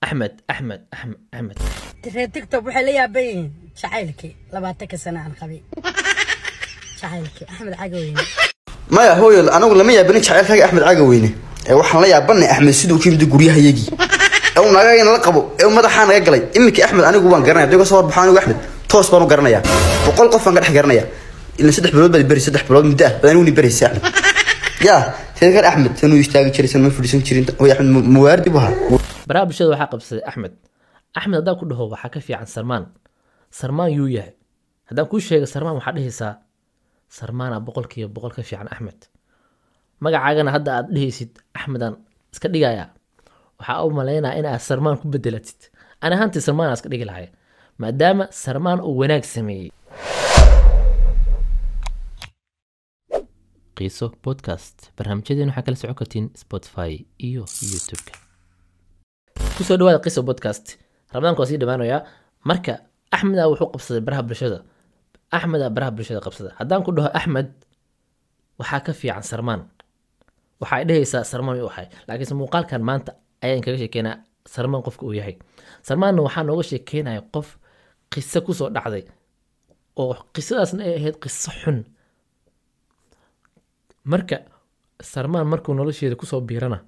Axmed, Axmed, Axmed, Axmed. Reer TikTok waxay la yaaban yihiin jacaylkii 20-ka sano aan qabay, jacaylkii Axmed Cagaweyne. Maya hooyo, anagu lama yaabanin jacaylkaaga Axmed Cagaweyne, ee waxaan la yaabanay Axmed siduu ku yimid guryahayagii ee uu naagagana la qabo ee uu madaxaa naga galay. Iminka Axmed anigu waan garanaya, haddii ka soo horbaxo anigu Axmed toos baan u garanayaa, 100 qof baan ka dhex garanaya. Ilan 3 bilood baad beri, 3 bilood muddo ah baad aniguni beraysa Axmed. Yaa teeda kale Axmed tanuu istaagi jiray, san ma fadhiisan jirin. Hooyo, Axmed mawaardi buu ahaa. Baraha bulshada waxaa qabsaday Axmed. Axmed haddaan ku dhaho waxaa ka fiican Sarmaan, Sarmaan yuu yahay? Haddaan kuu sheego Sarmaan, waxaa dhehaysaa Sarmaana 100% ka fiican Axmed. Magacaagana hadda aad dhehaysid Axmedaan iska dhigayaa, waxaa u malaynaya in aad Sarmaan ku bedelatid. Ani ahaantii Sarmaan aan iska dhigi lahay, maadaama Sarmaan uu wanaag sameeyey. Qiiso Podcast, barnaamijyadeen waxaa kala socon kartiin Spotify iyo YouTube-ka. Kusoo dhawaada Qiso Podcast. Ramadaanku waa sii dhammaanayaa. Marka Axmeda wuxuu qabsaday baraha bulshada, Axmeda baraha bulshada qabsada. Haddaan ku dhaho Axmed waxaa ka fiican Sarmaan, waxay dhehaysaa Sarmaan yuu ahay? Laakiinse muuqaalkan maanta ayaan kaga sheekeynaa Sarmaan qofka uu yahay. Sarmaanna waxaa nooga sheekeynaya qof qiso kusoo dhacday, oo qisadaasna ay ahayd qiso xun. Marka Sarmaan markuu nolosheeda kusoo biirana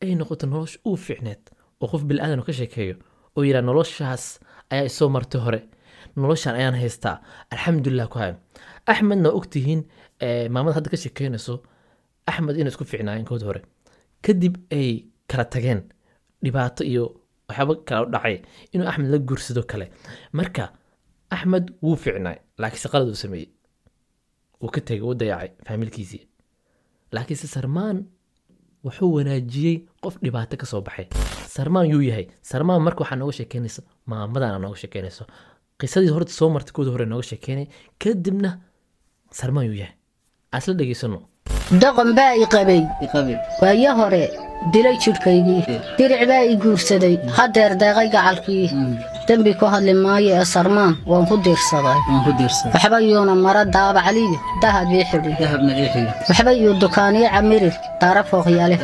ay noqoto nolosha uu fiicneed, oo qof bilaadan ka sheekeeyo oo yidhaa noloshaas ayaa isoo martay hore, noloshan ayaan haystaa, alxamdulilah ku hayo. Axmedna waa ogtihiin, maamada hadda ka sheekeynayso Axmed inay isku fiicnaayeen kood hore, kadib ay kala tageen, dhibaato iyo waxyaabo kala dhacay, inuu Axmed la guursado kale. Marka Axmed wuu fiicnaay, laakiinse qalad uu sameeyey, wuu ka tegay, wuu dayacay faamilkiisii. Laakiinse Sarmaan wuxuu wanaajiyey qof dhibaato ka soo baxay. Sarmaan yuu yahay? Sarmaan marka waxaa nooga sheekeynaysa maamadana, nooga sheekeynayso qisadii horta soo martay kooda hore nooga sheekeynay, kadibna Sarmaan yuu yahay asla dhegeysano. Doqon baa i qabay waayo hore, dilay jidhkaygii. Diric baa i guursaday, haddeer deeqay gacalkii. Dembi ku hadli maayo ee Sarmaan waan ku diirsaday. Waxba yuuna mara daabacliyo dahab ii xidhi, waxba yuu dukaaniyo camirir daara fooqyale,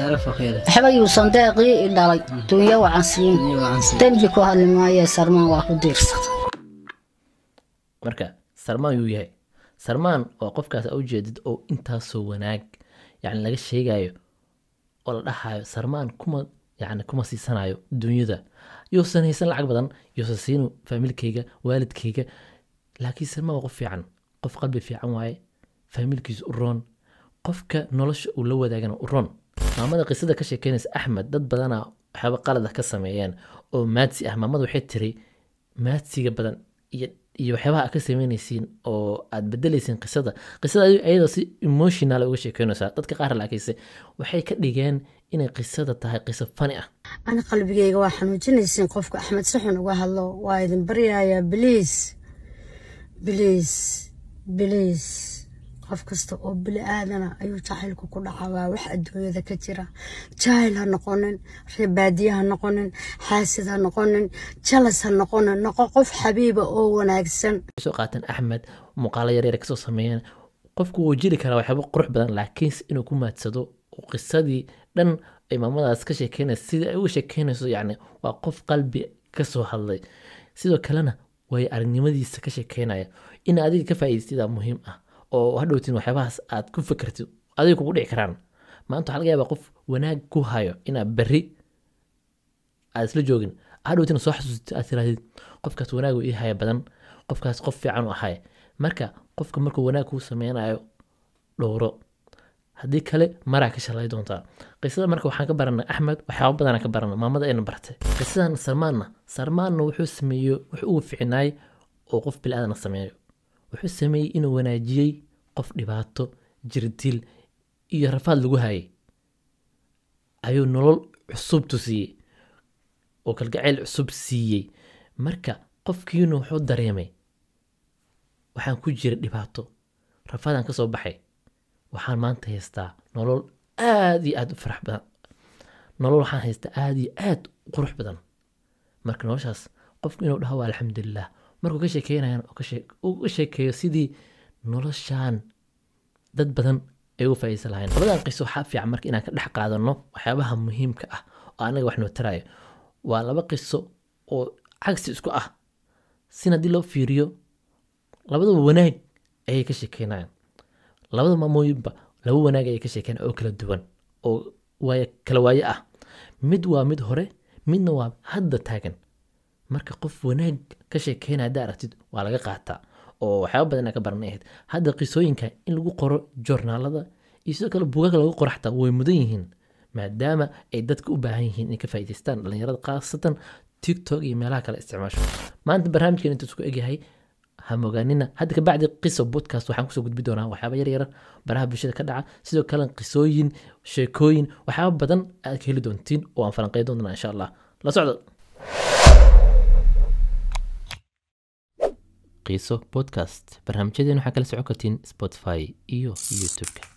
waxba yuu sandeeqii i dhalay dunyo wacan siin. Dembi ku hadli maayo ee Sarmaan waa ku diirsaday. Marka Sarmaan yuu yahay? Sarmaan waa qofkaas aa ujeedid oo intaasoo wanaag yani laga sheegayo oo la dhahayo Sarmaan kuma yani kuma siisanayo dunyada, yuusan haysan lacag badan, yuusan siinu faamilkayga, waalidkayga, laakiin Sarmaan waa qof fiican, qof qalbi fiican waaye, faamilkiisa u roon, qofka nolosha uu la wadaagana u roon. Maamada qisada ka sheekeynaysa Axmed, dad badanaa waxyaaba qalad ah ka sameeyeen oo maadsi ah. Maamada waxay tiri maadsiga badan iyo waxyaabaha aad ka sameynaysiin oo aad bedelaysiin qisada. Qisada ayadoo si emotional uga sheekeynaysaa, dadka qaar laakiinse waxay ka dhigeen inay qisada tahay qiso fani ah. Ana qalbigayga waa xanuujinaysiin. Qofka Axmed si xun uga hadlo waa idin baryayaa, please, please, please. Qof kasta oo bili aadana ayuu jacaylku ku dhacaa, waa wax adduunyada ka jira. Jaahil ha noqonin, reer baadiye ha noqonin, xaasid ha noqonin, jalas ha noqonin, noqo qof xabiiba oo wanaagsan. Soo qaateen Axmed muuqaalo yaryar kasoo sameeyeen. Qofku wuu jiri karaa waxyaabo qurux badan, laakiinse inuu ku maadsado oo qisadii dhan ay maamadaas ka sheekeynayso sidii ay uga sheekeynayso, yacni waa qof qalbi ka soo hadlay, sidoo kalena way aragnimadiisa ka sheekeynaya. In adiga ka faa'iidaystidaa muhiim ah, oo hadhowtin waxyaabahaas aad ku fikirtid adiga kugu dhici karaan. Maanta waxaa laga yaabaa qof wanaag ku hayo inaad berri aad isla joogin, hadhowtina soo xasuusatid, aad tirahdid qofkaas wanaag uu ii haya badan, qofkaas qof fiican u ahay. Marka qofka markuu wanaag kuu sameynayo dhowro, haddii kale maraa ka shalay doontaa. Qisada marka waxaan ka baranay Axmed waxyaabo badanaa ka baranay, maamada ayna bartay qisadan. Sarmaanna wuxuu sameeyo wuxuu ugu ficnaay oo qof bilaadan sameeyo. Wuxuu sameeyey inuu wanaajiyey qof dhibaato, jirdil iyo rafaad lagu hayay, ayuu nolol cusub tusiyey oo kalgacayl cusub siiyey. Marka qofkiina wuxuu dareemay waxaan ku jira dhibaato, rafaadaan ka soo baxay, waxaan maanta haystaa nolol aad iyo aad u farax badan, nolol waxaan haystaa aad iyo aad u qurux badan. Marka noloshaas qofku inuu dhaho waa alxamdulilah markuu ka sheekeynayan oo uga sheekeeyo sidii noloshan dad badan ay uga faa'iideysan lahayn. Labadan qiso waxaa fiican marka inaan ka dhex qaadano waxyaabaha muhiimka ah oo anaga wax noo tarayo. Waa laba qiso oo cagsi isku ah. Sin haddii loo fiiriyo, labadaba wanaag ayay ka sheekeynayaan. Labada maamooyinba laba wanaag ayay ka sheekeynayaan oo kala duwan, oo waaye kala waaye ah. Mid waa mid hore, midna waa hadda taagan. Marka qof wanaag ka sheekeynaya haddaa aragtid, waa laga qaataa oo waxyaaba badan ka baranay ahayd. Hadda qisooyinka in lagu qoro joornaalada iyo sidoo kale buugaag lagu qoro xataa way mudan yihiin, maadaama ay dadka u baahan yihiin inay ka faa'iidaystaan, dhalinyarada khaasatan TikTok iyo meelaha kale isticmaasho. Maanta barnaamijkan intuu isku egyahay ha mogaanina. Hadda kabacdi Qiso Podcast waxaan kusoo gudbi doonaa waxyaaba yar yar baraha bulshada ka dhaca, sidoo kale qisooyin, sheekooyin, waxyaaba badan aad ka heli doontiin oo aan falanqeyn doonaa insha Allah. La socda Qiso Podcast. Barnaamijyadeena waxaa kala socon kartiin Spotify iyo YouTube-ka.